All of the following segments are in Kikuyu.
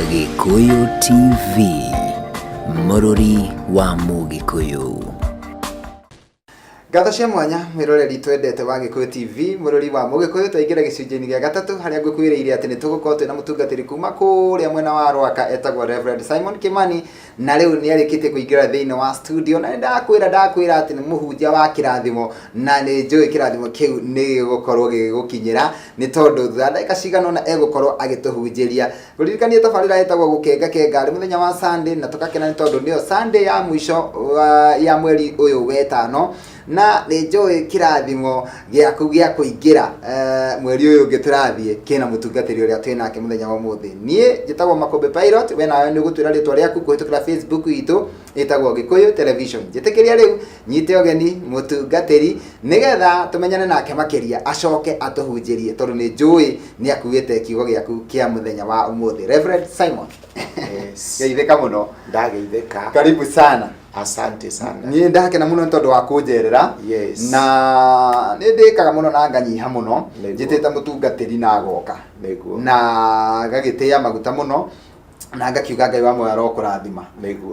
Gĩkũyũ TV, mũrũri wa Mũgĩkũyũ. Ngatho cia mwanya mwĩroreri twendete wa Gĩkũyũ TV, mũrũri wa Mũgĩkũyũ. Twaingĩra gĩcunjĩ-inĩ gĩa gatatũ harĩa ngũkwĩrĩire atĩ nĩ tũgũkorwo twĩna mũtungatĩri kuma kũrĩa mwena wa Rwaka etagwo Reverend Simon Kimani, na rĩu nĩ arĩkĩtie kũingĩra thĩinĩ wa studio, na nĩ ndakwĩra atĩ nĩ mũhunjia wa kĩrathimo, na nĩ njũĩ kĩrathimo kĩu nĩ gĩgũkorwo gĩgĩgũkinyĩra, nĩ tondũ thutha wa ndagĩka cigana ũna egũkorwo agĩtũhunjĩria. Ngũririkanie tabarĩra ĩtagwo Gũkenga Kenga arĩ mũthenya wa Sunday, na tũgakena nĩ tondũ nĩyo Sunday ya mũico ya mweri ũyũ wetano, na nĩ njũĩ kĩrathimo gĩaku gĩa kũingĩra mweri ũyũ ũngĩ tũrathiĩ kĩna mũtungatĩri ũrĩa twĩ nake mũthenya wa ũmũthĩ. Niĩ njĩtagwo Makũmbĩ Pilot, we nawe nĩ ũgũtwĩra rĩtwa rĩaku kũhĩtũkĩra Facebook itũ ĩtagwo Gĩkũyũ Television. Njĩtĩkĩria rĩu nyite ũgeni mũtungatĩri nĩgetha tũmenyane nake makĩria, acoke atũhunjĩrie, tondũ nĩ njũĩ nĩ akuĩte kiugo gĩaku kĩa mũthenya wa ũmũthĩ. Reverend Simon. Yes. Geithĩka mũno. Ndageithĩka. Karibu sana. Asante sana. Niĩ ndakena mũno nĩ tondũ wa kũnjerera. Na nĩ ndĩkaga mũno na nganyiha mũno. Njĩtĩte mũtungatĩri na agoka. Na ngagĩtĩĩa maguta mũno na ngakiuga Ngai wa muoyo arokũrathima.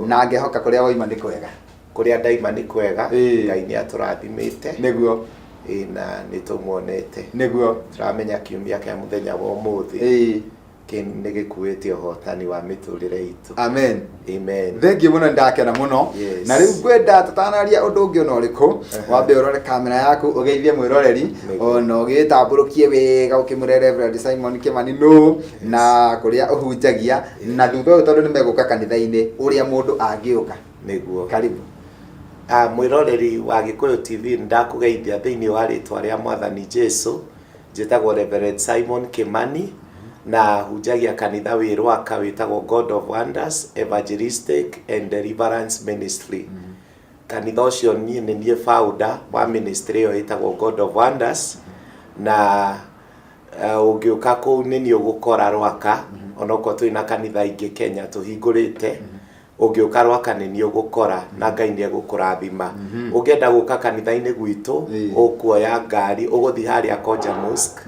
Na ngehoka kũrĩa waima nĩ kwega. Kũrĩa ndaima nĩ kwega. Ngai nĩ atũrathimĩte. Ĩĩ, na nĩ tũmuonete. Tũramenya kiumia kĩa mũthenya wa ũmũthĩ nĩ gĩkuĩte ũhotani wa mĩtũrĩre itũ. Amen. Amen. Thengiũ mũno, ndakena mũno. Na rĩu ngwenda tũtanaria ũndũ ũngĩ ona ũrĩkũ, wambe ũrore kamera yaku, ũgeithie mwĩroreri, ona ũgĩtambũrũkie wega ũkĩmwĩre Reverend Simon Kimani nũ na kũrĩa ũhunjagia, na thutha ũyũ tondũ nĩ megũka kanitha-inĩ ũrĩa mũndũ angĩũka. Karibu. Mwĩroreri wa Gĩkũyũ TV, ndakũgeithia thĩinĩ wa rĩtwa rĩa Mwathani Jesu. Njĩtagwo Reverend Simon Kimani na hunjagia kanitha wĩ Rwaka wĩtagwo God of Wonders Evangelistic and Deliverance Ministry. Kanitha ũcio niĩ nĩ niĩ founder wa ministry ĩyo ĩtagwo God of Wonders, na ũngĩũka kũu nĩ niĩ ũgũkora Rwaka, onokorwo twĩ na kanitha ingĩ Kenya tũhingũrĩte. Ũngĩũka Rwaka nĩ niĩ ũgũkora na Ngai nĩ egũkũrathima. Ũngĩenda gũka kanitha-inĩ gwitũ, ũkuoya ngari ũgũthiĩ harĩa Koja Mosque.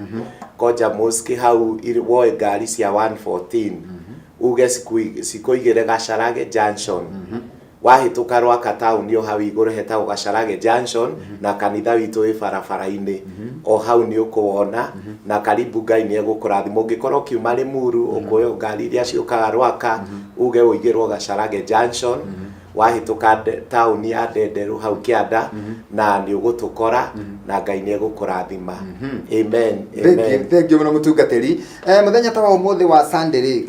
Koja Mosque hau woe ngari cia 114, uge cikũigĩre Gacharage Junction. Wahĩtũka Rwaka taũni o hau igũrũ hetagwo Gacharage Junction, na kanitha witũ wĩ barabara-inĩ o hau nĩ ũkũwona. Na karibu, Ngai nĩ egũkũrathima. Ũngĩkorwo ũkiuma Limuru, ũkuoya ngari iria ciũkaga Rwaka, uge ũigĩrwo Gacharage Junction. Wahĩtũka taũni ya Ndenderu hau kĩanda, na nĩ ũgũtũkora, na Ngai nĩ egũkũrathima. Amen, amen. Thengiũ mũno mũtungatĩri. Mũthenya ta wa ũmũthĩ wa Sunday rĩ,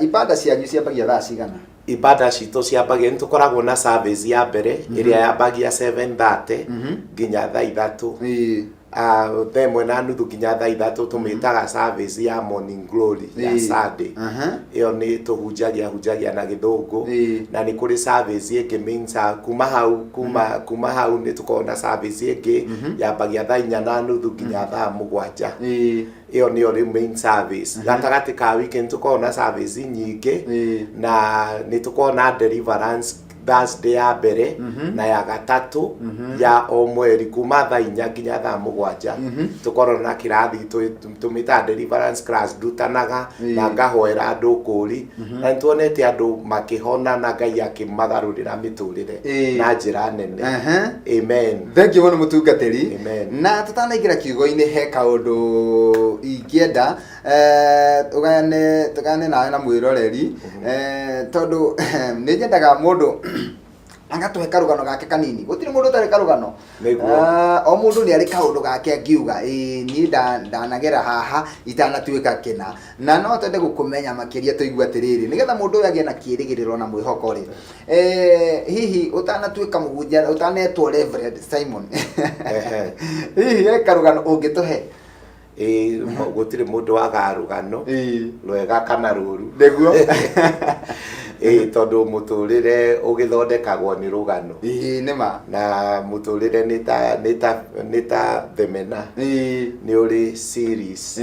ibada cianyu ciambagia thaa cigana? Ibada citũ ciambagia, nĩ tũkoragwo na service ya mbere ĩrĩa yambagia 7:30 nginya thaa 3. 1:30 nginya thaa 3 tũmĩtaga service ya morning glory ya Sunday. Ĩyo nĩ tũhunjagia hunjagia na Gĩthũngũ. Na nĩ kũrĩ service ĩngĩ main kuma hau kuma hau nĩ tũkoragwo na service ĩngĩ yambagia thaa 4:30 nginya thaa 7. Ĩyo nĩyo rĩu main service. Gatagatĩ ka wiki nĩ tũkoragwo na service nyingĩ, na nĩ tũkoragwo na deliverance Thursday ya mbere na ya gatatũ ya o mweri kuma thaa 4 nginya thaa 7. Tũkoragwo na kĩrathi tũmĩtaga deliverance class, ndutanaga na ngahoera andũ ũkũũri, na nĩ tuonete andũ makĩhona na Ngai akĩmagarũrĩra mĩtũrĩre na njĩra nene. Amen. Thengiũ mũno mũtungatĩri. Amen. Na tũtanaingĩra kiugo-inĩ, he kaũndũ ingĩenda ũgayane, tũgayane nawe na mwĩroreri, tondũ nĩ nyendaga mũndũ agatũhe karũgano gake kanini. Gũtirĩ mũndũ ũtarĩ karũgano. O mũndũ nĩ arĩ kaũndũ gake angiuga, ĩĩ niĩ ndanagera haha itanatuĩka kĩna, na no twende gũkũmenya makĩria tũigue atĩrĩrĩ, nĩgetha mũndũ ũyũ agĩe na kĩĩrĩgĩrĩro na mwĩhoko rĩ, hihi ũtanatuĩka mũhunjia, ũtanetwo Reverend Simon, hihi he karũgano ũngĩtũhe? Ĩĩ, gũtirĩ mũndũ wagaga rũgano, rwega kana rũru. Ĩĩ, tondũ mũtũrĩre ũgĩthondekagwo nĩ rũgano. Ĩĩ, nĩ ma. Na mũtũrĩre nĩ ta nĩ ta nĩ ta themena. Nĩ ũrĩ series.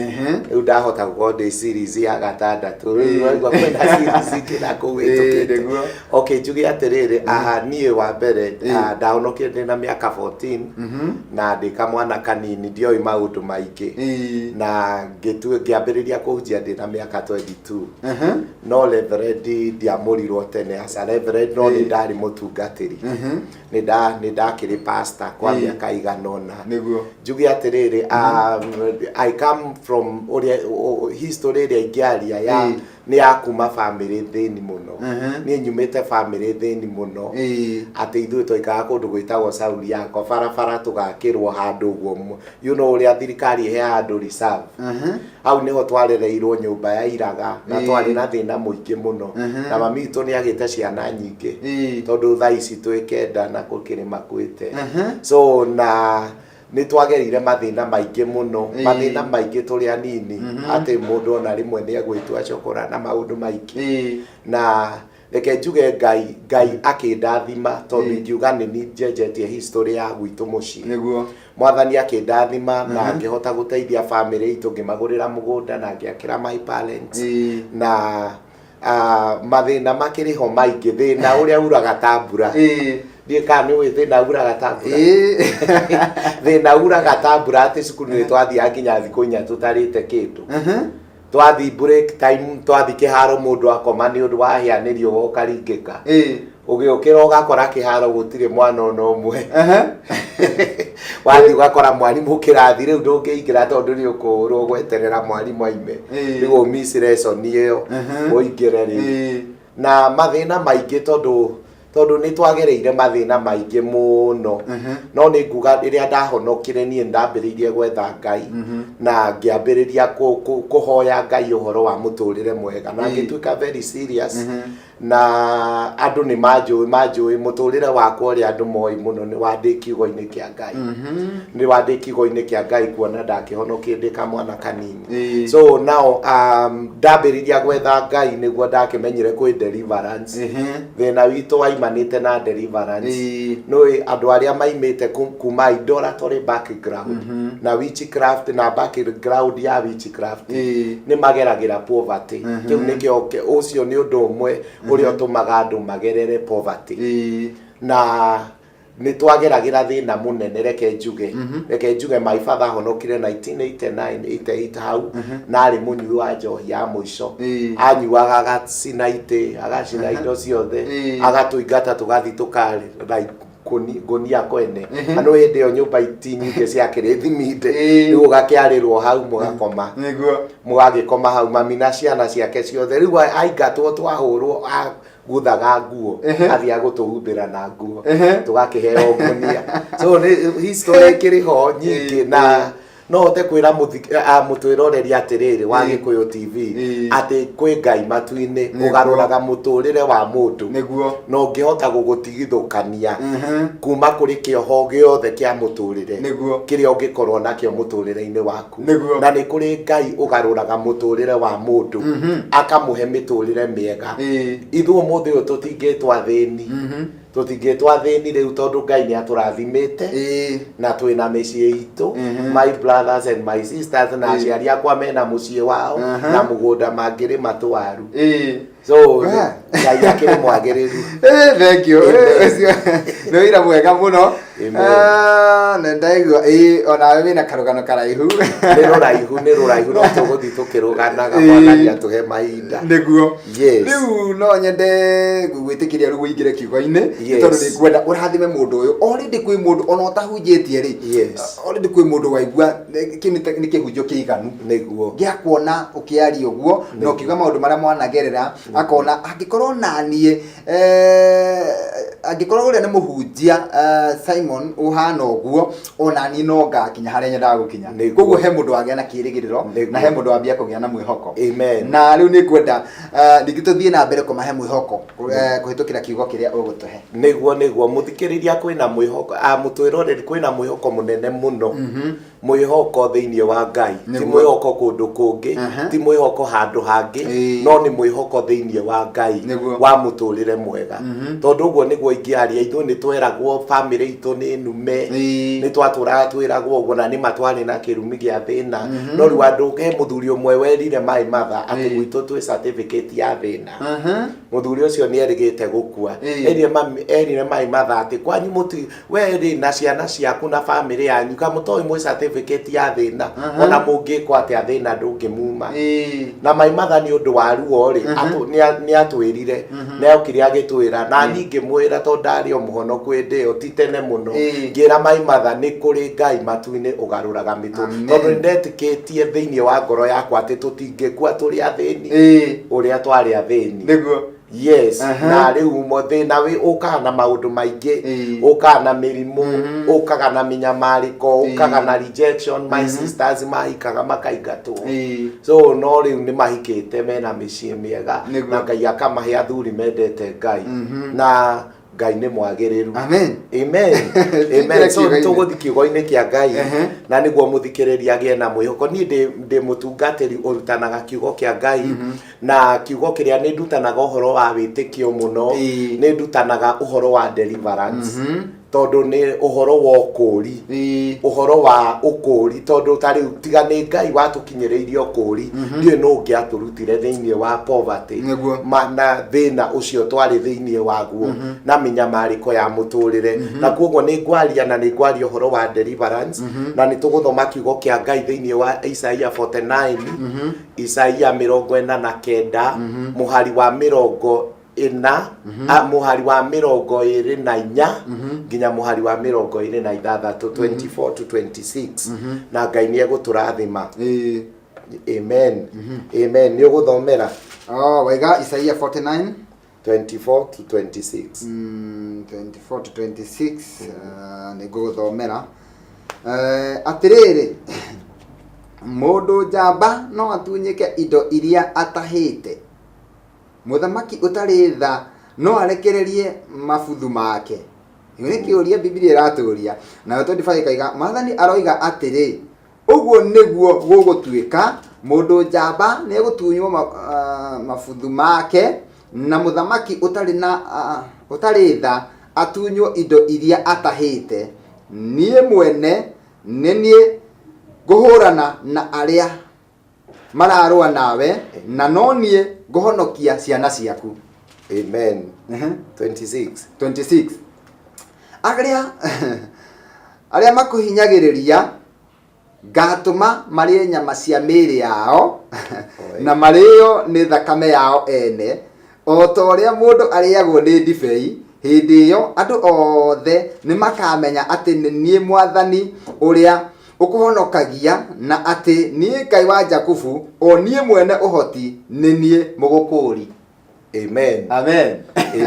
Rĩu ndahota gũkorwo ndĩ series ya gatandatũ. Rĩu ũraigua kwĩna series ingĩ na kũu ĩtũkĩte. Nĩguo. Okay, njuge atĩrĩrĩ, aha, niĩ wa mbere ndahonokire ndĩ na mĩaka 14 na ndĩ kamwana kanini ndioĩ maũndũ maingĩ. Na ngĩambĩrĩria kũhunjia ndĩ na mĩaka 22. No reverend ndiamũrirwo tene, aca reverend, no nĩ ndarĩ mũtungatĩri. Nĩ ndakĩrĩ pastor kwa mĩaka igana ũna. Njuge atĩrĩrĩ, I come from ũrĩa history ĩrĩa ingĩaria ya nĩ ya kuma famĩlĩ thĩni mũno. Niĩ nyumĩte famĩlĩ thĩni mũno. Atĩ ithuĩ twaikaraga kũndũ gwĩtagwo Saudi yakwa, barabara tũgakĩrwo handũ ũguo, you know ũrĩa thirikari ĩheaga andũ reserve. Hau nĩho twarereirwo nyũmba ya iraga na twarĩ na thĩna mũingĩ mũno. Na mami witũ nĩ agĩte ciana nyingĩ tondũ thaa ici twĩ kenda na gũkĩrĩ makuĩte. So na nĩ twagereire mathĩna maingĩ mũno, mathĩna maingĩ tũrĩ anini, atĩ mũndũ ona rĩmwe nĩ egwĩtua cokora na maũndũ maingĩ. Na reke njuge Ngai, Ngai akĩndathima tondũ ingiuga nĩ niĩ njenjetie history ya gwitũ mũciĩ. Mwathani akĩndathima na ngĩhota gũteithia famĩlĩ itũ, ngĩmagũrĩra mũgũnda na ngĩakĩra my parents. Na mathĩna makĩrĩ ho maingĩ, thĩna ũrĩa uraga ta mbura. Ndiũĩ kana nĩ ũĩ thĩna uraga ta mbura. Thĩna uraga ta mbura atĩ cukuru nĩ twathiaga nginya thikũ inya tũtarĩte kĩndũ. Twathiĩ break time, twathiĩ kĩharo mũndũ akoma nĩ ũndũ wa hĩa nĩ riũa ũkaringĩka. Ũgĩũkĩra ũgakora kĩharo gũtirĩ mwana ona ũmwe. Wathiĩ ũgakora mwarimũ kĩrathi rĩu ndũngĩingĩra tondũ nĩ ũkũhũrwo gweterera mwarimũ aime. Rĩu ũ miss lesson ĩyo ũingĩre rĩu. Na mathĩna maingĩ tondũ tondũ nĩ twagereire mathĩna maingĩ mũno. No nĩ nguga rĩrĩa ndahonokire niĩ ndambĩrĩirie gwetha Ngai na ngĩambĩrĩria kũhoya Ngai ũhoro wa mũtũrĩre mwega na ngĩtuĩka very serious. Na andũ nĩ manjũĩ, manjũĩ mũtũrĩre wakwa ũrĩa andũ moĩ mũno nĩ wa ndĩ kiugo-inĩ kĩa Ngai. Nĩ wa ndĩ kiugo-inĩ kĩa Ngai kuona ndakĩhonokie ndĩ kamwana kanini. So now ndambĩrĩria gwetha Ngai nĩguo ndakĩmenyire kwĩ deliverance. Thĩna witũ waimanĩte na deliverance. Nĩũĩ andũ arĩa maimĩte kuma idolatry background na witchcraft na background ya witchcraft nĩ mageragĩra poverty. Kĩu nĩkĩo ũcio nĩ ũndũ ũmwe ũrĩa ũtũmaga andũ magerere poverty. Na nĩ twageragĩra thĩna mũnene, reke njuge. Reke njuge my father ahonokire 1989, 88 hau, na arĩ mũnyui wa njohi ya mũico. Anyuaga agacina itĩ, agacina indo ciothe, agatũingata tũgathiĩ tũkarĩ ngũnia kwene. Na nĩ hĩndĩ ĩyo nyũmba ti nyingĩ ciakĩrĩ thiminde. Rĩu ũgakĩarĩrwo hau mũgakoma. Mũgagĩkoma hau mami na ciana ciake ciothe. Rĩu aingatwo twahũrwo aguthaga nguo, athiaga gũtũhumbĩra na nguo, tũgakĩheo ngũnia. So nĩ history ĩkĩrĩ ho nyingĩ na no hote kwĩra mũtwĩroreri atĩrĩrĩ wa Gĩkũyũ TV atĩ kwĩ Ngai matu-inĩ ũgarũraga mũtũrĩre wa mũndũ. Na ũngĩhota gũgũtigithũkania kuma kũrĩ kĩoho gĩothe kĩa mũtũrĩre kĩrĩa ũngĩkorwo nakĩo mũtũrĩre-inĩ waku. Na nĩ kũrĩ Ngai ũgarũraga mũtũrĩre wa mũndũ akamũhe mĩtũrĩre mĩega. Ithuĩ ũmũthĩ ũyũ tũtingĩtwo athĩni. Tũtingĩtwo athĩni rĩu tondũ Ngai nĩ atũrathimĩte na twĩna mĩciĩ itũ. My brothers and my sisters na aciari akwa mena mũciĩ wao na mũgũnda mangĩrĩma tũwaru. So Ngai akĩrĩ mwagĩrĩru. Thank you. Amen. Ũcio nĩ ũira mwega mũno. Amen. Na ndaigua onawe wĩna karũgano karaihu. Nĩ rũraihu, nĩ rũraihu, no tũgũthiĩ tũkĩrũganaga, Mwathani atũhe mahinda. Nĩguo. Yes. Rĩu no nyende gwĩtĩkĩria rĩu ũingĩre kiugo-inĩ, Yes. tondũ nĩ ngwenda ũrathime mũndũ ũyũ. Already kwĩ mũndũ ona ũtahunjĩtie rĩ. Yes. Already kwĩ mũndũ waigua kĩu nĩ kĩhunjio kĩiganu. Nĩguo. Gĩa kuona ũkĩaria ũguo na ũkiuga maũndũ marĩa mwanagerera, akona angĩkorwo naniĩ, angĩkorwo ũrĩa nĩ mũhunjia Simon ũhana ũguo, ona niĩ no ngakinya harĩa nyendaga gũkinya. Nĩguo. Koguo he mũndũ wagĩa na kĩĩrĩgĩrĩro Nĩguo. na he mũndũ wambia kũgĩa na mwĩhoko. Amen. Na rĩu nĩ ngwenda ningĩ tũthiĩ na mbere kũmahe mwĩhoko kũhĩtũkĩra kiugo kĩrĩa ũgũtũhe. Nĩguo, nĩguo mũthikĩrĩria, kwĩna mwĩhoko, mũtwĩroreri, kwĩna mwĩhoko mũnene mũno. Mwĩhoko thĩinĩ wa Ngai ti Nĩguo. mwĩhoko kũndũ kũngĩ, ti mwĩhoko handũ hangĩ, no nĩ mwĩhoko thĩinĩ wa Ngai wa mũtũrĩre mwega. Tondũ ũguo nĩguo ingĩaria, ithuĩ nĩ tweragwo bamĩrĩ itũ nĩ nume, nĩ twatũraga twĩragwo ũguo, na nĩma twarĩ na kĩrumi gĩa thĩna. No rĩu andũ, he mũthuri ũmwe werire my mother atĩ gwitũ twĩ certificate ya thĩna. Mũthuri ũcio nĩ erĩgĩte gũkua. Erire mami, erire my mother atĩ kwanyu mũti, We rĩ na ciana ciaku na famĩlĩ yanyu ka mũtoĩ mwĩ certificate ya thĩna ona mũngĩkwo atĩa thĩna ndũngĩmuma. Na my mother nĩ ũndũ wa ruo rĩ, nĩ atwĩrire, nĩ okire agĩtwĩra na niĩ ngĩmwĩra tondũ ndarĩ o mũhonoku hĩndĩ ĩyo ti tene mũno, ngĩra my mother nĩ kũrĩ Ngai matu-inĩ ũgarũraga mĩtũ, tondũ nĩ ndetĩkĩtie thĩinĩ wa ngoro yakwa atĩ tũtingĩkua tũrĩ athĩni ũrĩa twarĩ athĩni. Yes. Na rĩu mo thĩna wĩ ũkaga na maũndũ maingĩ, ũkaga na mĩrimũ, ũkaga na mĩnyamarĩko, ũkaga na rejection. My sisters mahikaga makaingatwo. So no rĩu nĩ mahikĩte mena mĩciĩ mĩega, na Ngai akamahe athuri mendete Ngai, na Ngai nĩ mwagĩrĩru. Amen. Amen. Tũingĩre Amen. So kiugo-inĩ. tũgũthiĩ kiugo-inĩ kĩa Ngai na nĩguo mũthikĩrĩria agĩe na mwĩhoko. Niĩ ndĩ mũtungatĩri ũrutanaga kiugo kĩa Ngai, na kiugo kĩrĩa nĩ ndutanaga ũhoro wa wĩtĩkio mũno, nĩ ndutanaga ũhoro wa deliverance, tondũ nĩ ũhoro wa ũkũũri, ũhoro wa ũkũũri, tondũ ta rĩu tiga nĩ Ngai watũkinyĩrĩirie ũkũũri, ndiũĩ nũ ũngĩatũrutire thĩinĩ wa poverty na thĩna ũcio twarĩ thĩinĩ waguo na mĩnyamarĩko ya mũtũrĩre. Na koguo nĩ ngwaria, na nĩ ngwaria ũhoro wa deliverance, na nĩ tũgũthoma kiugo kĩa Ngai thĩinĩ wa Isaia 49, Isaia 49, mũhari wa 40, mũhari wa 24 nginya mũhari wa 26, 24 to 26, na Ngai nĩ egũtũrathima. Amen. Amen. Nĩ ũgũthomera. Oh, waiga Isaia 49 24 to 26. 24 to 26. Nĩ ngũgũthomera. Atĩrĩrĩ, mũndũ njamba no atunyĩke indo iria atahĩte? Mũthamaki ũtarĩ tha no arekererie mabuthu make? Ĩyo nĩ kĩũria Bibilia ĩratũria. Nayo 25 ĩkaiga, Mwathani aroiga atĩrĩ, ũguo nĩguo gũgũtuĩka, mũndũ njamba nĩ egũtunywo mabuthu make, na mũthamaki ũtarĩ na ũtarĩ tha atunywo indo iria atahĩte. Niĩ mwene nĩ niĩ ngũhũrana na arĩa mararũa nawe, na no niĩ ngũhonokia ciana ciaku. Amen. 26. 26. Arĩa makũhinyagĩrĩria ngatũma marĩe nyama cia mĩĩrĩ yao na marĩo nĩ thakame yao ene, o ta ũrĩa mũndũ arĩagwo nĩ ndibei. Hĩndĩ ĩyo andũ othe nĩ makamenya atĩ nĩ niĩ Mwathani ũrĩa ũkũhonokagia, na atĩ niĩ Ngai wa Jakubu, o niĩ mwene ũhoti, nĩ niĩ mũgũkũũri. Amen. Amen.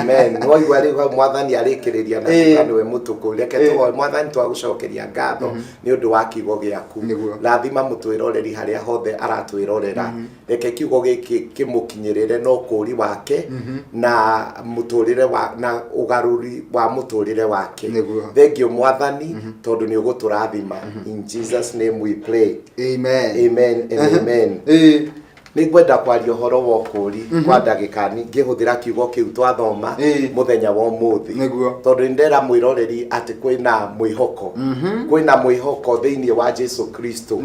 Amen. Nĩwaigua rĩu hau Mwathani arĩkĩrĩria na kuga nĩwe mũtũkũri. Reke tũhoe. Mwathani, twagũcokeria ngatho nĩ ũndũ wa kiugo gĩaku. Rathima mũtwĩroreri harĩa hothe aratwĩrorera. Reke kiugo gĩkĩ kĩmũkinyĩrĩre na ũkũũri wake na mũtũrĩre wa na ũgarũri wa mũtũrĩre wake. Thengiũ Mwathani, tondũ nĩ ũgũtũrathima. In Jesus name we pray. Amen. Amen and amen. Nĩ ngwenda kwaria ũhoro wa ũkũũri kwa ndagĩka ngĩhũthĩra kiugo kĩu twathoma mũthenya wa ũmũthĩ. Tondũ nĩ ndera mwĩroreri atĩ kwĩna mwĩhoko. Kwĩna mwĩhoko thĩinĩ wa Jesu Kristo.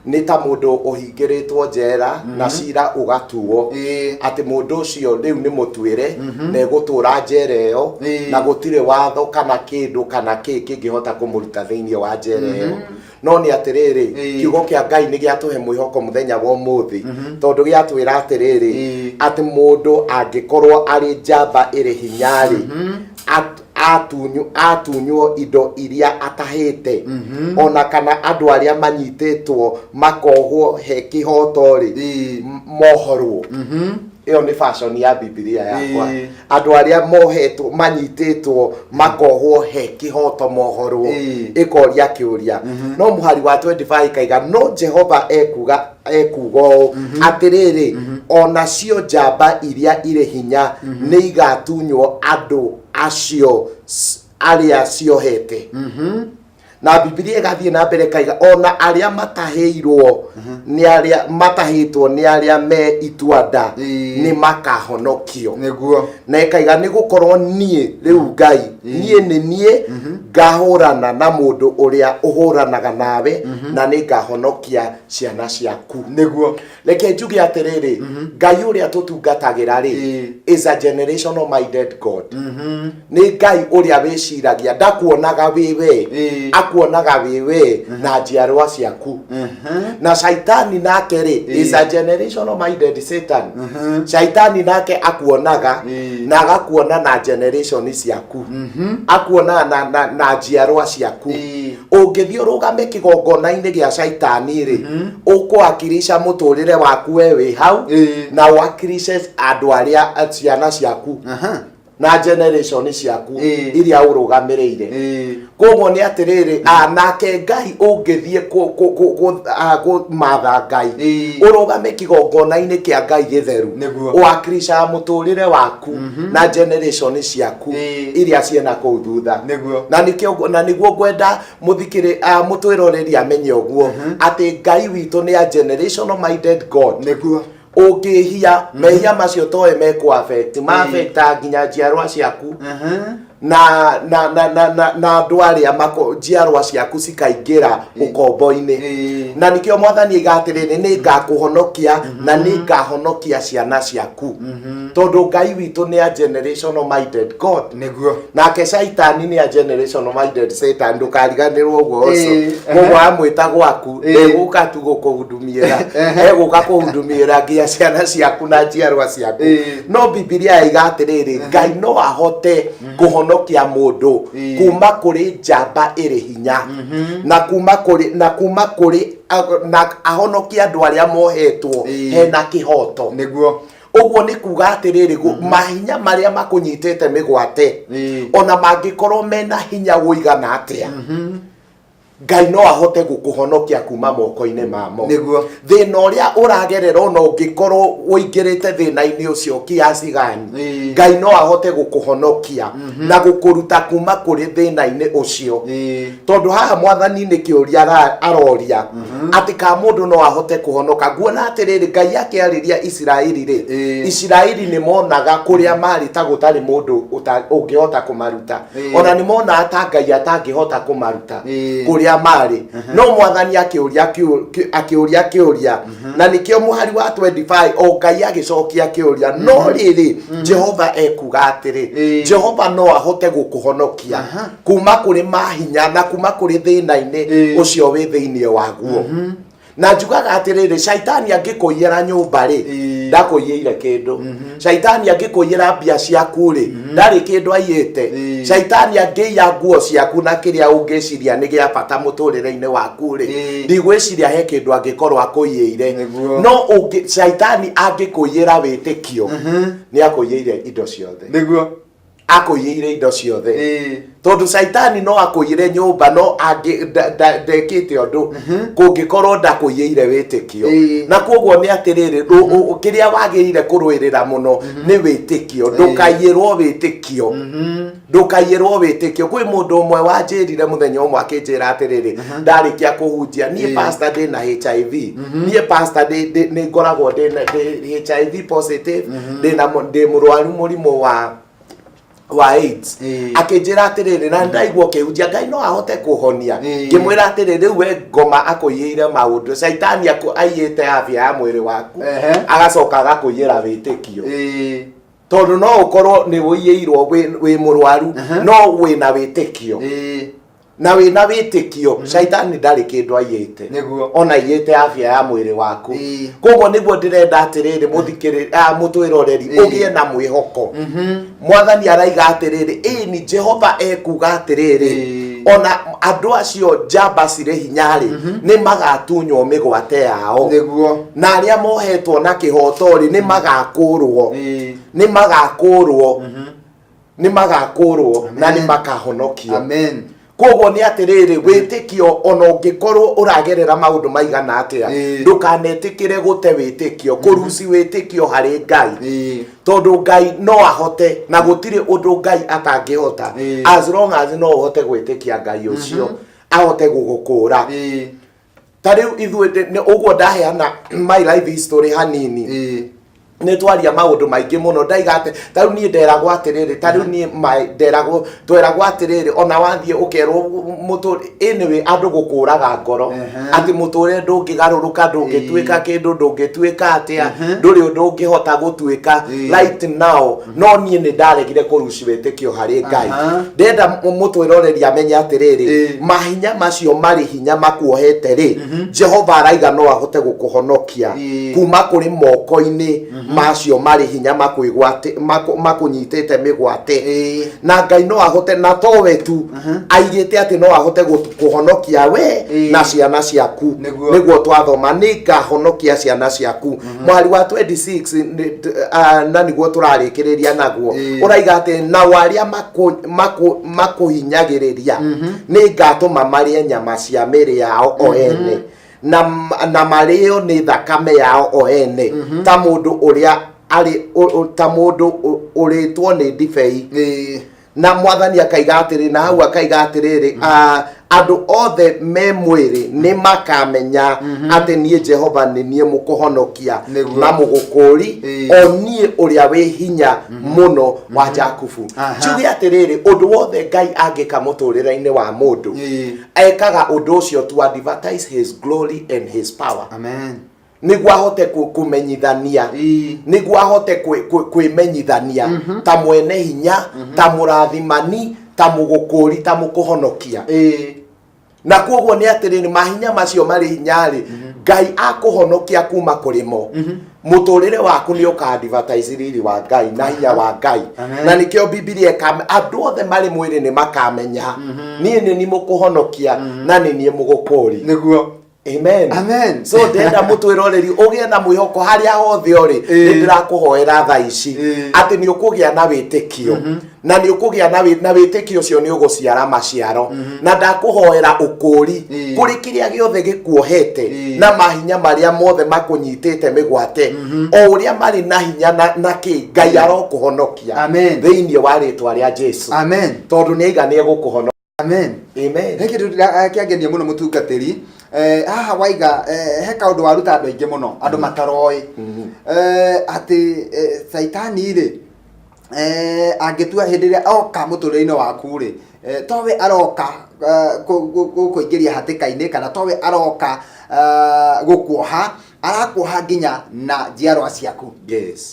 Nĩ ta mũndũ ũhingĩrĩtwo njera na cira ũgatuo atĩ mũndũ ũcio rĩu nĩ mũtuĩre na egũtũra njera ĩyo, na gũtirĩ watho kana kĩndũ kana kĩ kĩngĩhota kũmũruta thĩinĩ wa njera ĩyo. No nĩ atĩrĩrĩ, kiugo kĩa Ngai nĩ gĩatũhe mwĩhoko mũthenya wa ũmũthĩ, tondũ gĩatwĩra atĩrĩrĩ, atĩ mũndũ angĩkorwo arĩ njamba ĩrĩ hinya-rĩ, atunywo indo iria atahĩte, ona kana andũ arĩa manyitĩtwo makohwo he kĩhoto-rĩ, mohorwo. Ĩyo nĩ version ya Bibilia yakwa. Andũ arĩa mohetwo, manyitĩtwo makohwo he kĩhoto mohorwo. Ĩkoria kĩũria. No mũhari wa 25 ĩkaiga, no Jehova ekuga ũũ, atĩrĩrĩ, onacio njamba iria irĩ hinya nĩ igatunywo andũ acio arĩa ciohete. Na Bibilia ĩgathiĩ na mbere ĩkaiga ona arĩa matahĩirwo nĩ arĩa matahĩtwo nĩ arĩa me ituanda nĩ makahonokio. Na ĩkaiga nĩ gũkorwo niĩ rĩu Ngai, niĩ nĩ niĩ ngahũrana na mũndũ ũrĩa ũhũranaga nawe, na nĩ ngahonokia ciana ciaku. Reke njuge atĩrĩrĩ, Ngai ũrĩa tũtungatagĩra rĩ, is a generational minded God. Nĩ Ngai ũrĩa wĩciragia, ndakuonaga wĩ we, akuonaga wĩ we na njiarwa ciaku. Na Shaitani nake rĩ, is a generational minded Satan. Shaitani nake akuonaga na agakuona na generation ciaku, akuonaga na njiarwa ciaku. Ũngĩthiĩ ũrũgame kĩgongona-inĩ gĩa Shaitani rĩ, ũkũwakilisha mũtũrĩre waku we wĩ hau, na ũwakilishe andũ arĩa ciana ciaku na generation ciaku iria ũrũgamĩrĩire. Koguo nĩ atĩrĩrĩ, nake Ngai ũngĩthiĩ kũmatha Ngai, ũrũgame kĩgongona-inĩ kĩa Ngai gĩtheru, ũwakilishaga mũtũrĩre waku na generation ciaku iria ciĩna kũu thutha. Na nĩkĩo na nĩguo ngwenda mũthikĩrĩ mũtwĩroreri amenye ũguo atĩ Ngai witũ nĩ a generational minded God. Ũngĩhia mehia macio toĩ mekũ affect, ma affectaga nginya njiarwa ciaku na andũ arĩa njiarwa ciaku cikaingĩra ũkombo-inĩ. Na nĩkĩo Mwathani aiga atĩrĩrĩ, nĩ ngakũhonokia na nĩ ngahonokia ciana ciaku, tondũ Ngai witũ nĩ a generational minded God. Nake Shaitani nĩ a generational minded Satan, ndũkariganĩrwo ũguo ũcio. Koguo amwĩta gwaku, ndegũka tu gũkũhudumiĩra, egũka kũhudumiĩra nginya ciana ciaku na njiarwa ciaku. No Bibilia yaiga atĩrĩrĩ, Ngai no ahote kũhonokia mũndũ kuma kũrĩ njamba ĩrĩ hinya, na kuma kũrĩ na kuma kũrĩ na ahonokie andũ arĩa mohetwo hena kĩhoto. Ũguo nĩ kuga atĩrĩrĩ, mahinya marĩa makũnyitĩte mĩgwate, ona mangĩkorwo mena hinya ũigana atĩa, Ngai no ahote gũkũhonokia kuma moko-inĩ mamo. Thĩna ũrĩa ũragerera, ona ũngĩkorwo ũingĩrĩte thĩna-inĩ ũcio kiasi gani, Ngai no ahote gũkũhonokia na gũkũruta kuma kũrĩ thĩna-inĩ ũcio. Tondũ haha Mwathani nĩ kĩũria aroria atĩ ka mũndũ no ahote kũhonoka. Nguona atĩrĩrĩ, Ngai akĩarĩria Isiraeli rĩ, Isiraeli nĩ monaga kũrĩa marĩ ta gũtarĩ mũndũ ũngĩhota kũmaruta. Ona nĩ monaga ta Ngai atangĩhota kũmaruta kũrĩa marĩ. No Mwathani akĩũria kĩũria, na nĩkĩo mũhari wa 25 o Ngai agĩcokia kĩũria, no rĩrĩ, Jehova ekuga atĩrĩ, Jehova no ahote gũkũhonokia kuma kũrĩ mahinya na kuma kũrĩ thĩna-inĩ ũcio wĩ thĩinĩ waguo. Na njugaga atĩrĩrĩ, Shaitani angĩkũiyĩra nyũmba rĩ, ndakũiyĩire kĩndũ. Shaitani angĩkũiyĩra mbia ciaku rĩ, ndarĩ kĩndũ aiyĩte. Shaitani angĩiya nguo ciaku na kĩrĩa ũngĩciria nĩ gĩa bata mũtũrĩre-inĩ waku rĩ, ndigwĩciria he kĩndũ angĩkorwo akũiyĩire. No Shaitani angĩkũiyĩra wĩtĩkio, nĩ akũiyĩire indo ciothe. Akũiyĩire indo ciothe. Tondũ Shaitani no akũiyĩre nyũmba, no ndekĩte ũndũ kũngĩkorwo ndakũiyĩire wĩtĩkio. Na koguo nĩ atĩrĩrĩ, kĩrĩa wagĩrĩire kũrũĩrĩra mũno nĩ wĩtĩkio. Ndũkaiyĩrwo wĩtĩkio, ndũkaiyĩrwo wĩtĩkio. Kwĩ mũndũ ũmwe wanjĩrire mũthenya ũmwe akĩnjĩra atĩrĩrĩ, ndarĩkia kũhunjia, niĩ pastor ndĩna HIV, niĩ pastor nĩ ngoragwo ndĩ HIV positive, ndĩ mũrwaru mũrimũ wa AIDS. Akĩnjĩra atĩrĩrĩ, na ndaigua ũkĩhunjia Ngai no ahote kũhonia. Ngĩmwĩra atĩrĩ, rĩu we ngoma akũiyĩire maũndũ, Shaitani aiyĩte afya ya mwĩrĩ waku, agacoka agakũiyĩra wĩtĩkio. Tondũ no ũkorwo nĩ ũiyĩirwo wĩ mũrwaru, no wĩna wĩtĩkio. Na wĩna wĩtĩkio, Shaitani ndarĩ kĩndũ aiyĩte. Ona aiyĩte afya ya mwĩrĩ waku. Koguo nĩguo ndĩrenda atĩrĩrĩ, mũtwĩroreri, ũgĩe na mwĩhoko. Mwathani araiga atĩrĩrĩ, ĩni Jehova ekuga atĩrĩrĩ, ona andũ acio njamba cirĩ hinya rĩ, nĩ magatunywo mĩgwate yao. Na arĩa mohetwo na kĩhoto rĩ, nĩ magakũrwo. Nĩ magakũrwo. Nĩ magakũrwo na nĩ makahonokio. Amen. Koguo nĩ atĩrĩrĩ, wĩtĩkio, ona ũngĩkorwo ũragerera maũndũ maigana atĩa, ndũkanetĩkĩre gũte wĩtĩkio, kũruci wĩtĩkio harĩ Ngai. Tondũ Ngai no ahote, na gũtirĩ ũndũ Ngai atangĩhota, as long as no ũhote gwĩtĩkia Ngai ũcio. Ahote gũgũkũra. Ta rĩu ithuĩ ũguo ndaheana my life history hanini, nĩ twaria maũndũ maingĩ mũno. Ndaiga atĩ ta rĩu niĩ nderagwo atĩrĩrĩ, ta rĩu niĩ nderagwo, tweragwo atĩrĩrĩ, ona wathiĩ ũkerwo mũtũ, anyway, andũ gũkũraga ngoro atĩ mũtũrĩre ndũngĩgarũrũka, ndũngĩtuĩka kĩndũ, ndũngĩtuĩka atĩa, ndũrĩ ũndũ ũngĩhota gũtuĩka right now. No niĩ nĩ ndaregire kũruci wĩtĩkio harĩ Ngai. Ndenda mũtwĩroreri amenye atĩrĩrĩ, mahinya macio marĩ hinya makuohete rĩ, Jehova araiga no ahote gũkũhonokia kuma kũrĩ moko-inĩ macio marĩ hinya makũnyitĩte mĩgwate. Na Ngai no ahote, na towe tu, aigĩte atĩ no ahote kũhonokia we na ciana ciaku. Nĩguo twathoma, nĩ ngahonokia ciana ciaku, mwari wa 26 na nĩguo tũrarĩkĩrĩria naguo. Ũraiga atĩ nao arĩa makũhinyagĩrĩria nĩ ngatũma marĩe nyama cia mĩĩrĩ yao o ene na marĩo nĩ thakame yao o ene ta mũndũ ũrĩa arĩ ta mũndũ ũrĩtwo nĩ ndibei. Na Mwathani akaiga atĩrĩ, na hau akaiga atĩrĩrĩ, andũ othe me mwĩrĩ nĩ makamenya atĩ niĩ Jehova nĩ niĩ mũkũhonokia na mũgũkũri, o niĩ ũrĩa wĩ hinya mũno wa Jakubu. Njuge atĩrĩrĩ, ũndũ wothe Ngai angĩka mũtũrĩre-inĩ wa mũndũ, ekaga ũndũ ũcio to advertise his glory and his power. Amen. Nĩguo ahote kũmenyithania, nĩguo ahote kwĩmenyithania ta mwene hinya, ta mũrathimani, ta mũgũkũri, ta mũkũhonokia. Na koguo nĩ atĩrĩrĩ, mahinya macio marĩ hinya-rĩ, Ngai akũhonokia kuma kũrĩ mo, mũtũrĩre waku nĩ ũka advertise riri wa Ngai na hinya wa Ngai. Amen. Na nĩkĩo Bibilia andũ othe marĩ mwĩrĩ nĩ makamenya niĩ nĩ niĩ mũkũhonokia na nĩ niĩ mũgũkũri. Amen. Amen. So ndenda mũtwĩroreri ũgĩe na mwĩhoko harĩa hothe ũrĩ. Nĩ ndĩrakũhoera thaa ici atĩ nĩ ũkũgĩa na wĩtĩkio, na nĩ ũkũgĩa na wĩtĩkio ũcio nĩ ũgũciara maciaro. Na ndakũhoera ũkũri kũrĩ kĩrĩa gĩothe gĩkuohete na mahinya marĩa mothe makũnyitĩte mĩgwate, o ũrĩa marĩ na hinya na kĩ, Ngai arokũhonokia Amen. thĩinĩ wa rĩtwa rĩa Jesu. Amen. Tondũ nĩ aiga nĩ egũkũhonokia. Amen. Amen. He kĩndũ kĩangenia mũno, mũtungatĩri. Haha waiga he kaũndũ waruta andũ aingĩ mũno, andũ mataroĩ, atĩ Caitani rĩ, angĩtua hĩndĩ ĩrĩa oka mũtũrĩre-inĩ waku rĩ, towe aroka gũkũingĩria hatĩka-inĩ, kana towe aroka gũkuoha, arakuoha nginya na njiarwa ciaku.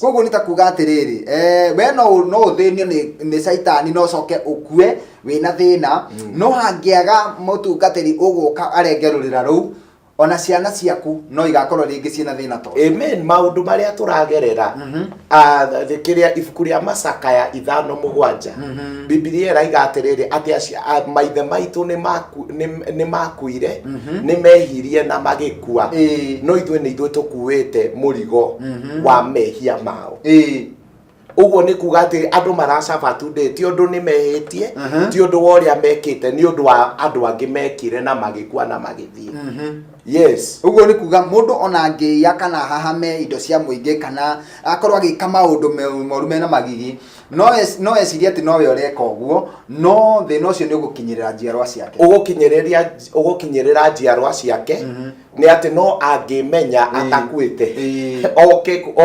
Koguo nĩ ta kuga atĩrĩrĩ, we no ũthĩnio nĩ Caitani, no ũcoke ũkue wĩna thĩna, no hangĩaga mũtungatĩri ũgũka arenge rũrĩra rũu, ona ciana ciaku no igakorwo rĩngĩ ciĩna thĩna to Amen. Maũndũ marĩa tũragerera, kĩrĩa ibuku rĩa Macakaya 5:7, Bibilia ĩraiga atĩrĩrĩ, atĩ maithe maitũ nĩ makuire, nĩ mehirie na magĩkua, no ithuĩ nĩ ithuĩ tũkuĩte mũrigo wa mehia mao. Ũguo nĩ kuga atĩ andũ maracaba today ti ũndũ nĩ mehĩtie, ti ũndũ wa ũrĩa mekĩte, nĩ ũndũ wa andũ angĩ mekire na magĩkua na magĩthiĩ. Yes. Ũguo nĩ kuga mũndũ ona angĩiya kana hahame indo cia mũingĩ, kana akorwo agĩka maũndũ moru mena magigi, no ecirie atĩ nowe ũreka ũguo, no thĩna ũcio nĩ ũgũkinyĩrĩra njiarwa ciake. Ũgũkinyĩrĩra njiarwa ciake. Nĩ atĩ no angĩmenya atakuĩte,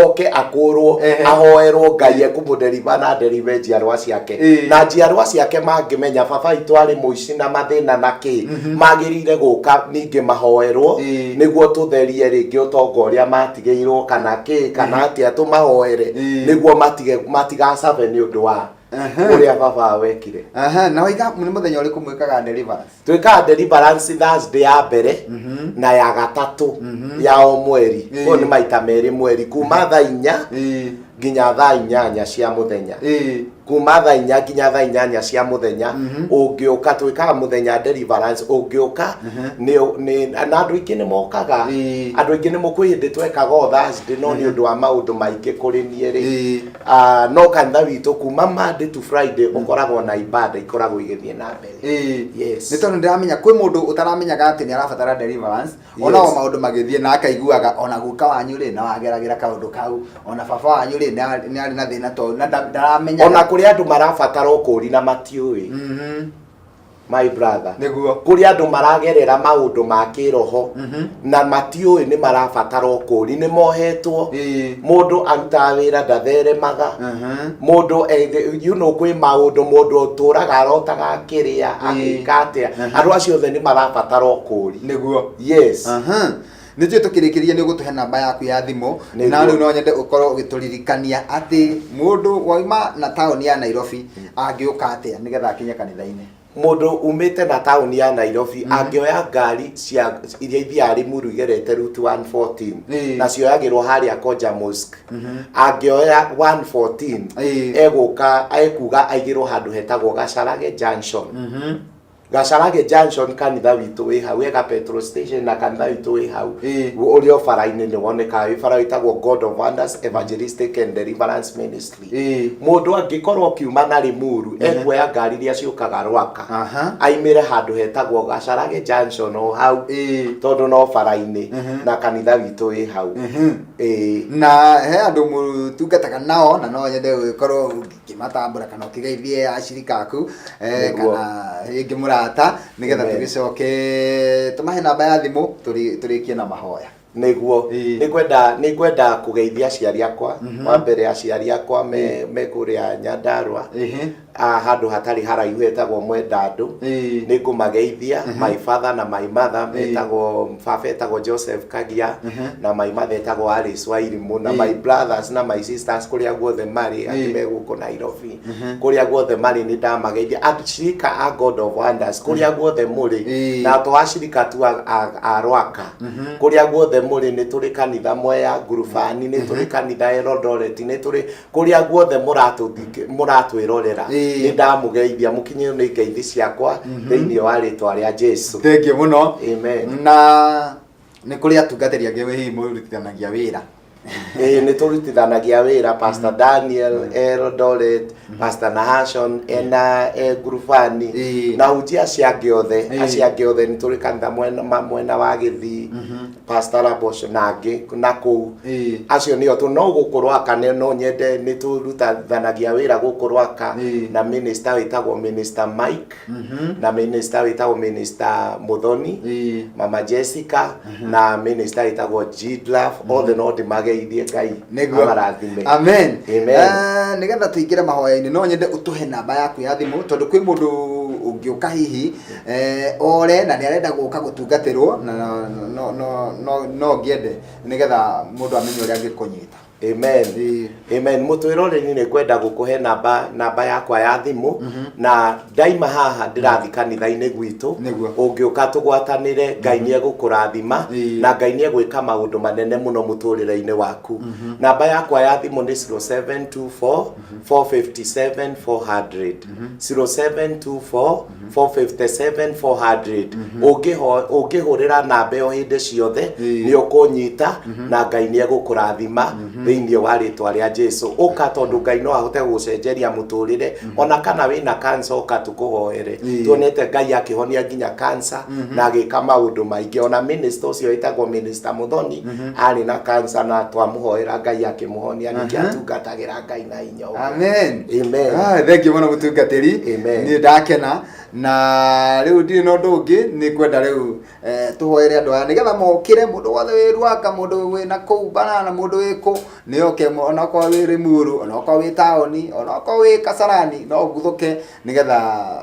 oke akũrwo, ahoerwo, Ngai ekũmũderiva na nderive njiarwa ciake. Na njiarwa ciake mangĩmenya baba itũ arĩ mũici na mathĩna na kĩ, magĩrĩire gũka ningĩ mahoerwo nĩguo tũtherie rĩngĩ ũtonga ũrĩa matigĩirwo kana kĩ kana atĩa, tũmahoere nĩguo matige matigacabe nĩ ũndũ wa ũrĩa baba wekire. Aha, na waiga nĩ mũthenya ũrĩkũ mwĩkaga deliverance? Twĩkaga deliverance Thursday ya mbere na ya gatatũ ya o mweri. Koguo nĩ maita merĩ mweri, kuma thaa 4 nginya thaa 8 cia mũthenya. Kuma thaa 4 nginya thaa 8 cia mũthenya ũngĩũka, twĩkaga mũthenya deliverance. Ũngĩũka na andũ aingĩ nĩ mokaga. Andũ aingĩ nĩ kwĩ hĩndĩ twekaga o Thursday, no nĩ ũndũ wa maũndũ maingĩ kũrĩ niĩ rĩ, no kanitha witũ kuma Monday to Friday ũkoragwo na ibada ikoragwo igĩthiĩ na mbere. Yes. Nĩ tondũ ndĩramenya kwĩ mũndũ ũtaramenyaga atĩ nĩ arabatara deliverance, ona o maũndũ magĩthiĩ na akaiguaga ona guka wanyu rĩ na wageragĩra kaũndũ kau, ona baba wanyu rĩ nĩ arĩ na thĩna, tondũ na ndaramenyaga. Ona kũrĩ andũ marabatara ũkũri na matiũĩ. My brother, Nĩguo. Kũrĩ andũ maragerera maũndũ ma kĩroho na matiũĩ nĩ marabatara ũkũũri, nĩ mohetwo. Mũndũ arutaga wĩra ndatheremaga. Mũndũ kwĩ maũndũ mũndũ ũtũraga arotaga akĩrĩa, agĩka atĩa. Andũ acio othe nĩ marabatara ũkũũri. Nĩguo. Yes. Aha. Nĩ njũĩ tũkĩrĩkĩria nĩ ũgũtũhe namba yaku ya thimũ. Nĩguo. Na rĩu no nyende ũkorwo ũgĩtũririkania atĩ mũndũ wauma na taũni ya Nairobi angĩũka atĩa nĩgetha akinye kanitha-inĩ. Mũndũ umĩte na taũni ya Nairobi angĩoya ngari cia iria ithiaga Limuru igerete route 114, na cioyagĩrwo harĩa Koja Mosque, angĩoya 114, egũka ekuga aigĩrwo handũ hetagwo Gacarage Junction. Gacarage Junction, kanitha witũ wĩ hau, ega petrol station na kanitha witũ wĩ hau. Ũrĩ o bara-inĩ nĩ wonekaga, wĩ bara wĩtagwo God of Wonders Evangelistic and Deliverance Ministry. Mũndũ angĩkorwo akiuma na Limuru, ekuoya ngari iria ciũkaga Rwaka, aimĩre handũ hetagwo Gacarage Junction o hau, tondũ no bara-inĩ na kanitha witũ wĩ hau. Na he andũ mũtungataga nao na no nyende gũgĩkorwo ũkĩmatambũra kana ũkĩgeithie acirika aku, kana rĩngĩ mũrata, nĩgetha Amen. tũgĩcoke tũmahe namba ya thimũ, tũrĩkie na mahoya. Nĩguo. Nĩngwenda kũgeithia aciari akwa. Wa mbere, aciari akwa me kũrĩa Nyandarua, handũ hatarĩ haraihu hetagwo Mwendandũ. Nĩ ngũmageithia, my father na my mother, metagwo, baba etagwo Joseph Kagia na my mother etagwo Alice Wairimu, na my brothers na my sisters kũrĩa guothe marĩ, angĩ me gũkũ Nairobi, kũrĩa guothe marĩ nĩ ndamageithia. Ashirika a God of Wonders kũrĩa guothe mũrĩ, na to ashirika tu a Rwaka, kũrĩa guothe mũrĩ, nĩ tũrĩ kanitha Mwea Ngurubani, nĩ tũrĩ kanitha Eldoret, nĩ tũrĩ kũrĩa guothe mũratwĩrorera. Nĩ ndamũgeithia, mũkinyĩrwo nĩ ngeithi ciakwa thĩinĩ wa rĩtwa rĩa Jesu. Thengiũ mũno. Amen. Na nĩ kũrĩ atungatĩri angĩ hihi mũrutithanagia wĩra? Ĩĩ, nĩ tũrutithanagia wĩra, Pastor Daniel Eldoret, Pastor Nahashon ena Ngurubani, na hunjia acio angĩ othe. Acio angĩ othe nĩ tũrĩ kanitha mwena wa Gĩthii, Pastor Rabosh na angĩ na kũu. Acio nĩo tu. No gũkũ Rwaka no nyende, nĩ tũrutithanagia wĩra gũkũ Rwaka na minister wĩtagwo Minister Mike, na minister wĩtagwo Minister Muthoni, Mama Jessica, na minister wĩtagwo Gidlaf. Othe no ndĩmageithie, Ngai Nĩguo. amarathime. Amen. Amen. Nĩgetha tũingĩre mahoya-inĩ, no nyende ũtũhe namba yaku ya thimũ, tondũ kwĩ mũndũ ũngĩũka hihi ore na nĩ arenda gũka gũtungatĩrwo, na no ngĩende nĩgetha mũndũ amenye ũrĩa angĩkũnyita. Amen. Amen. Mũtwĩroreri, nĩ ngwenda gũkũhe namba yakwa ya thimũ, na ndaima haha ndĩrathi kanitha-inĩ gwitũ. Ũngĩũka tũgwatanĩre, Ngai nĩ egũkũrathima na Ngai nĩ egwĩka maũndũ manene mũno mũtũrĩre-inĩ waku. Namba yakwa ya thimũ nĩ 0724 457 400, 0724 457 400. Ũngĩhũrĩra namba ĩyo hĩndĩ ciothe, nĩ ũkũnyita na Ngai nĩ egũkũrathima thĩinĩ wa rĩtwa rĩa Jesu. Ũka, tondũ Ngai no ahote gũgũcenjeria mũtũrĩre. Ona kana wĩna cancer, ũka tũkũhoere. Tuonete Ngai akĩhonia nginya cancer na agĩka maũndũ maingĩ. Ona minister ũcio wĩtagwo Minister Muthoni arĩ na cancer na twamũhoera, Ngai akĩmũhonia. Ningĩ atungatagĩra Ngai na hinya ũguo. Amen. Amen. Ah, thank you mũno, mũtungatĩri. Amen. Niĩ ndakena, na rĩu ndirĩ na ũndũ ũngĩ, nĩ ngwenda rĩu tũhoere andũ aya nĩgetha mokĩre. Mũndũ wothe wĩ Ruaka, mũndũ wĩ na kũu Banana, mũndũ wĩ kũ, nĩ oke, onokorwo wĩ Limuru, onokorwo wĩ taũni, onokorwo wĩ Kasarani, no ũguthũke nĩgetha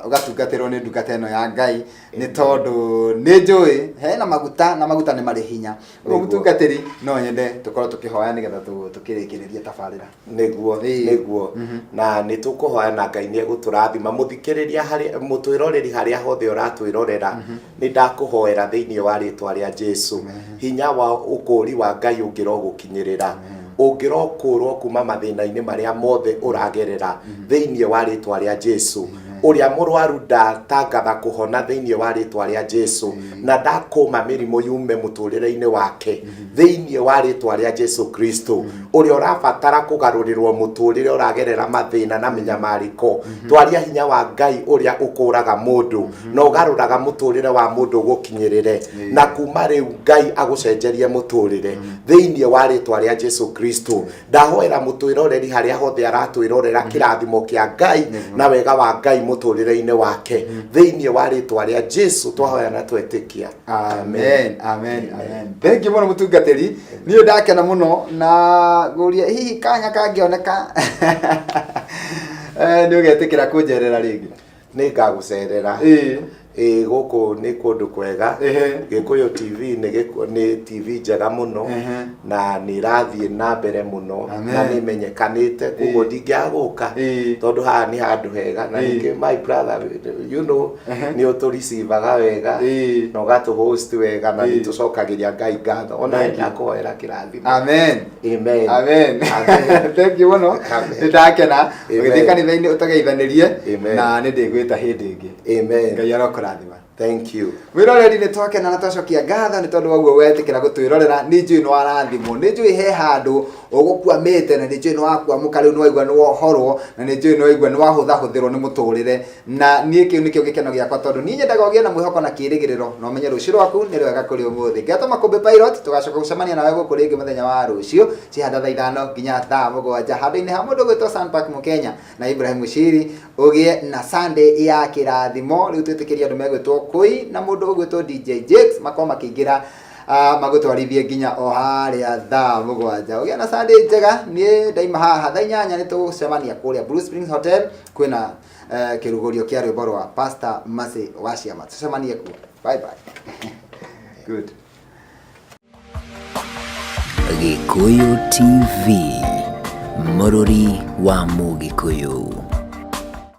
ũgatungatĩrwo nĩ ndungata ĩno ya Ngai, nĩ tondũ nĩ njũĩ hena maguta na maguta nĩ marĩ hinya. Ũguo, mũtungatĩri, no nyende tũkorwo tũkĩhoya nĩgetha tũkĩrĩkĩrĩrie tabarĩra. Nĩguo. Nĩguo, na nĩ tũkũhoya na Ngai nĩ egũtũrathima. Mũthikĩrĩria harĩa, mũtwĩroreri harĩa hothe ũratwĩrorera, nĩ ndakũhoera thĩinĩ wa rĩtwa rĩa Jesu. Hinya wa ũkũũri wa Ngai ũngĩrogũkinyĩrĩra, ũngĩrokũrwo kuma mathĩna-inĩ marĩa mothe ũragerera thĩinĩ wa rĩtwa rĩa Jesu. Ũrĩa mũrwaru, ndatangatha kũhona thĩinĩ wa rĩtwa rĩa Jesu, na ndakũma mĩrimũ yume mũtũrĩre-inĩ wake thĩinĩ wa rĩtwa rĩa Jesu Kristo. Ũrĩa ũrabatara kũgarũrĩrwo mũtũrĩre, ũragerera mathĩna na mĩnyamarĩko, twaria hinya wa Ngai ũrĩa ũkũraga mũndũ na ũgarũraga mũtũrĩre wa mũndũ ũgũkinyĩrĩre, na kuma rĩu Ngai agũcenjerie mũtũrĩre thĩinĩ wa rĩtwa rĩa Jesu Kristo. Ndahoera mũtwĩroreri harĩa hothe aratwĩrorera kĩrathimo kĩa Ngai na wega wa Ngai. Mũtũrĩre-inĩ wake, thĩinĩ wa rĩtwa rĩa Jesu twahoya na twetĩkia. Amen, amen, amen. Thank you mũno, mũtungatĩri. Niĩ ndakena mũno na ngũria hihi kanya kangĩoneka, nĩ ũgetĩkĩra kũnjerera rĩngĩ? Nĩ ngagũcerera. Ĩĩ, gũkũ nĩ kũndũ kwega. Gĩkũyũ TV nĩ TV njega mũno na nĩ ĩrathiĩ na mbere mũno na nĩ ĩmenyekanĩte, koguo ndingĩaga gũka tondũ haha nĩ handũ hega. Na ningĩ, my brother, nĩ ũtũricivaga wega na ũgatũ host wega, na nĩ tũcokagĩria Ngai ngatho. Ona Thank you. ndakũhoera kĩrathimo. Amen. Amen. Amen. Amen. Thank you mũno. Amen. Nĩ ndakena. Amen. Ũgĩthiĩ kanitha-inĩ ũtageithanĩrie Amen. na nĩ ndĩgwĩta hĩndĩ ĩngĩ. Amen. Ngai arokũrathima. Thank you. Mwĩroreri, nĩ twakena na twacokia ngatho nĩ tondũ wa ũguo wetĩkĩra gũtwĩrorera. Nĩ njũĩ nĩ warathimwo, nĩ njũĩ he handũ ũgũkwamĩte, na nĩ njũĩ nĩ wakwamũka rĩu, nĩ waigua nĩ wohorwo, na nĩ njũĩ nĩ waigua nĩ wahũthahũthĩrwo nĩ mũtũrĩre. Na niĩ kĩu nĩkĩo gĩkeno gĩakwa, tondũ niĩ nyendaga ũgĩe na mwĩhoko na kĩĩrĩgĩrĩro na ũmenye rũciũ rwaku nĩ rwega kũrĩ ũmũthĩ. Ngetwo Makũmbĩ Pilot. Tũgacoka gũcemania nawe gũkũ rĩngĩ mũthenya wa rũciũ cihanda thaa 5 nginya thaa 7, handũ-inĩ ha mũndũ ũgwĩtwo Sanpark Mũkenya na Ibrahim Mushiri. Ũgĩe na Sunday ya kĩrathimo. Rĩu twĩtĩkĩrie andũ megwĩtwo Kũi na mũndũ ũgwĩtwo DJ Jakes makorwo makĩingĩra, magũtwarithie nginya o harĩa thaa 7. Ũgĩe na Sunday njega. Niĩ ndaima haha thaa 8 nĩ tũgũcemania kũrĩa Blue Springs Hotel, kwĩna kĩrugũrio kĩa rwĩmbo rwa Pastor Mercy wa Ciama. Tũcemanie kuo. Bye bye. Good. Gĩkũyũ TV, mũrũri wa Mũgĩkũyũ.